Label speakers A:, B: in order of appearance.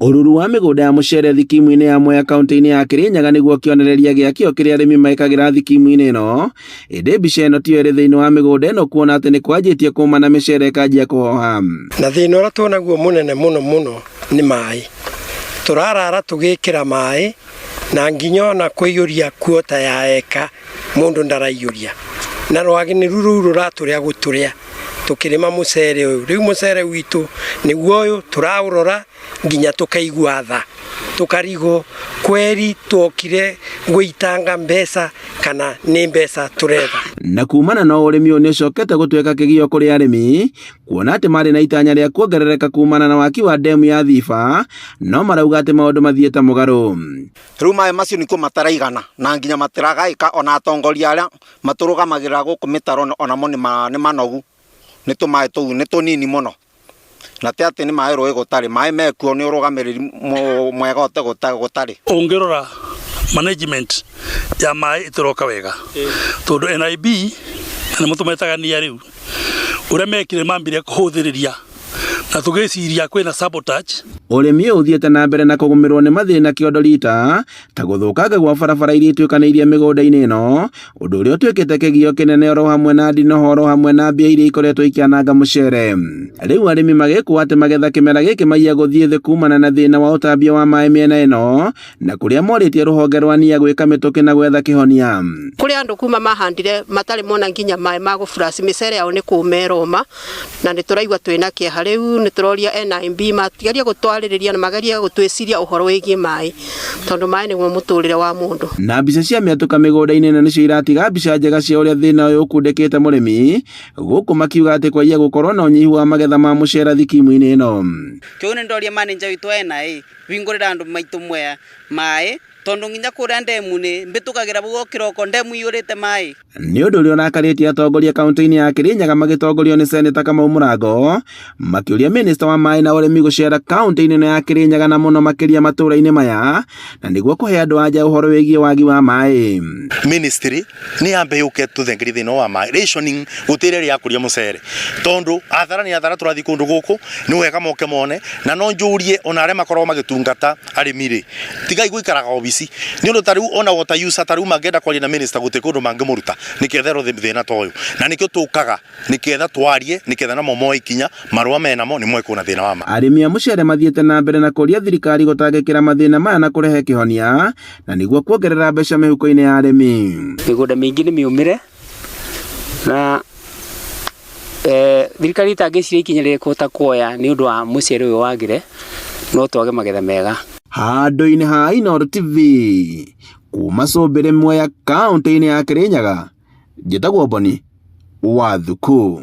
A: Ũruru wa mĩgũnda ya mũcere thikimu-inĩ ya Mwea kaunti-inĩ ya Kĩrĩnyaga nĩguo kĩonereria gĩa kĩo kĩrĩa arĩmi mekagĩra thikimu-inĩ ĩno, ĩndĩ mbica ĩno tiyo ĩrĩ thĩinĩ wa mĩgũnda ĩno kuona atĩ nĩ kwanjĩtie kũma na mĩcere ĩkanjia kũhoha.
B: Na thĩna ũrĩa tuonaguo mũnene mũno mũno nĩ maĩ. Tũrarara tũgĩkĩra maĩ na nginya ona kũiyũria kuota ya eka mũndũ ndaraiyũria. Na rwagĩ nĩruo rũu rũratũrĩa gũtũrĩa tũkĩrĩma mũcere ũyũ. Rĩu mũcere witũ nĩguo ũyũ tũraũrora nginya tũkaigua tha, tũkarigwo kweri twokire gũitanga mbeca kana nĩ mbeca tũretha.
A: Na kumana na ũrĩmi ũyũ nĩ ũcokete gũtuĩka kĩgio kũrĩ arĩmi kuona atĩ marĩ na itanya rĩa kuongerereka kumana na waki wa ndemu ya Thiba, no marauga atĩ maũndũ mathiĩte mũgarũ.
C: Rĩu maĩ macio nĩkuo mataraigana na nginya matiragaĩka ona atongoria arĩa matũrũgamagĩrĩra gũkũ mĩtaro onamo nĩ manogu nĩ tũmaĩ tũu nĩ tũnini mũno na ti atĩ nĩ maĩ rũĩ gũtarĩ maĩ mekuo nĩ ũrũgamĩrĩri mwega ũte gũtarĩ.
D: Ũngĩrora management ya maĩ ĩtĩroka wega tondũ NIB na nĩmo tũmetaga NIA rĩu ũrĩa mekire mambire kũhũthĩrĩria na tũgĩciria kwĩna sabotage.
A: Ũrĩmi ũyũ ũthiĩte na mbere na kũgũmĩrwo nĩ mathĩna kĩondo rita ta gũthũkanga gwa barabara iria ituĩkanĩirie mĩgũnda-inĩ ĩno, ũndũ ũrĩa ũtuĩkĩte kĩgio kĩnene oro hamwe na ndinoho oro hamwe na mbĩa iria ikoretwo ikĩananga mũcere. Rĩu arĩmi magĩkwo atĩ magetha kĩmera gĩkĩ maiya gũthiĩ thĩ kumana na thĩna wa ũtambia wa maĩ mĩena ĩno na kũrĩa morĩtie rũhonge rwa NIA gwĩka mĩtũkĩ na gwetha kĩhonia.
E: Kũrĩ andũ kuma mahandire matarĩ mona nginya maĩ ma gũburaci mĩcere yao nĩ kũma ĩroma na nĩ tũraigua twĩna kĩeha rĩu nĩ tũroria NIB magerie gũtwarĩrĩria na magerie gũtwĩciria ũhoro wĩgiĩ maĩ tondũ maĩ nĩguo mũtũrĩre wa mũndũ.
A: Na mbica cia mĩatũka mĩgũnda-inĩ ĩno nĩcio iratiga mbica njega cia ũrĩa thĩna ũyũ ũkundĩkĩte mũrĩmi gũkũ makiuga atĩ kwaiya gũkorwo na ũnyihu wa magetha ma mũcera thikimu-inĩ ĩno.
F: Kĩu nĩ ndoria manager witũ wa NIA hingũrĩra andũ maitũ Mwea maĩ tondũ nginya kũrĩa ndemu-inĩ mbĩtũkagĩra vau o kĩroko ndemu iyũrĩte maĩ.
A: Nĩ ũndũ ũrĩa ũrakarĩtie atongoria kaunti-inĩ ya Kĩrĩnyaga magĩtongorio nĩ Seneta Kamau Mũrango makĩũria minista wa maĩ na ũrĩmi gũcera kaunti-inĩ ĩno ya Kĩrĩnyaga na mũno makĩria matũũra-inĩ maya na nĩguo kũhe andũ anja ũhoro wĩgiĩ wagi wa maĩ.
G: Ministry nĩ yambe yũke tũthengerie thĩna wa maĩ rationing gũtĩre rĩa kũria mũcere tondũ athara nĩ athara tũrathiĩ kũndũ gũkũ nĩ wega moke mone na no njũrie ona arĩa makoragwo magĩtungata arĩmi rĩ tigai gũikaraga obici nĩ ũndũ ta rĩu ona water user ta rĩu mangĩenda kwaria na minister gũtirĩ kũndũ mangĩmũruta nĩketherwo thĩna ta ũyũ na nĩkĩo tũkaga nĩketha twarie nĩketha namo moe ikinya marũa menamo nĩ moe kwĩna thĩna wa maĩ.
A: Arĩmi a mũcere mathiĩte na mbere na kũria thirikari gũtangĩkĩra mathĩna maya na kũrehe kĩhonia na nĩguo kuongerera mbeca mĩhuko-inĩ ya arĩmi.
H: Mĩgũnda mĩingĩ nĩ mĩũmĩre na thirikari ĩtangĩciria ikinya rĩrĩa ĩkũhota kuoya nĩ ũndũ wa mũcere ũyũ wagĩre, no twage magetha mega.
A: Handũ-inĩ ha Inooro TV, kuma Cũmbĩrĩ Mwea kaũntĩ-inĩ ya Kĩrĩnyaga, njĩtagwo Boni wa Thuku.